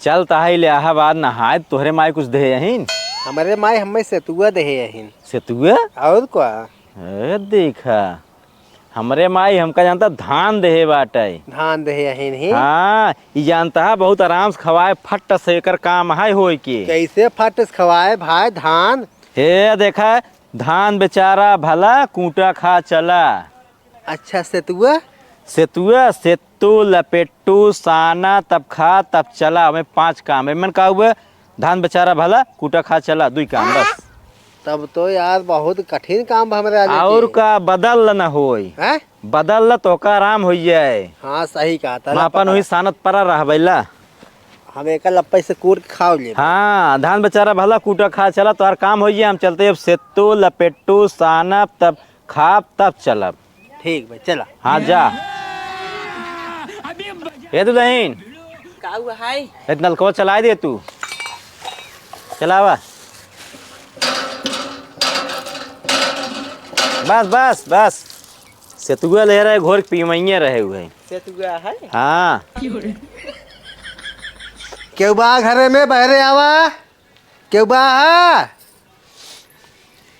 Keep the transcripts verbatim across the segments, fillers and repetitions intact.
चल तहाई ले आहा बाद नहाए, तोहरे माई कुछ देहे अहिन। हमरे माई हम्मे सेतुआ देहे अहिन। सेतुआ? और का? ए, देखा, हमरे माई हमका जानता धान देहे बाटे। धान देहे अहिन ही? हाँ, ई जानता है बहुत आराम से खवाए, फट से एकर काम है होए के। कैसे फट से खवाए भाई धान? ए देखा, धान बेचारा भला कूटा खा चला। अच्छा, सेतुआ? सेतुआ, सेतु, लपेटू, साना, तब खा, तब चला। हमें पाँच काम है। मन का हुआ? धान बेचारा भला, कूटा खा चला, दुई काम बस। तब तो यार बहुत कठिन काम बा हमरे आगे और के। का बदल न होई। हैं? बदल ल तो का आराम हो जाए। हाँ, सही कहा था। मापन हुई सानत परा रहबैला। हम एक लप्पे से कूट के खाओ ले। हाँ, धान बेचारा भला कूटा खा चला, तोहार काम हो जाए। हम चलते अब सेतु, लपेटू, सानब, तब खाब, तब चलब। ठीक भाई, चला। हाँ, जा। ए दुल्हन, का हुआ है? ए नलकवा चलाए दे तू। चलावा। बस, बस, बस। सेतुआ ले रहे, घोर के पीमैये रहे हुए। सेतुआ है? हाँ। केहू बा घरे में, बहरे आवा। केहू बा हा?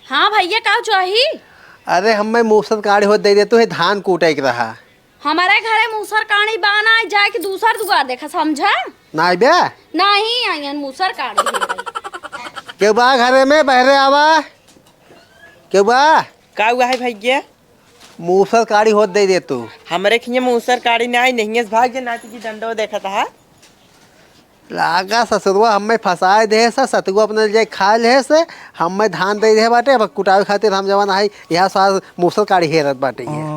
हाँ भैया, का चाही? अरे, हम्मे मूसर काड़ी होत दे दे, तू है धान कूटे के रहा। हमारे घरे मूसर काड़ी बा ना, जाए के दूसर दुआर देखा, समझा? ना आइबे? नहीं आइयन मूसर काड़ी। केहू बा घरे में, बहरे आवा। केहू बा? का हुआ है भैया? मूसर काड़ी होत दे दे तू। हमरे खिया मूसर काड़ी ना आई, नहीं भाग जे नाती की डंडो देखत हा। लागा ससुरवा हम्मे फंसाए दे सा, सतुआ अपने ले जाए खा ले से, हम्मे धान दे दे बाटे, अब कुटावे खातिर हम जवान आई, यहाँ सास मूसर काड़ी हेरत बाटे ये।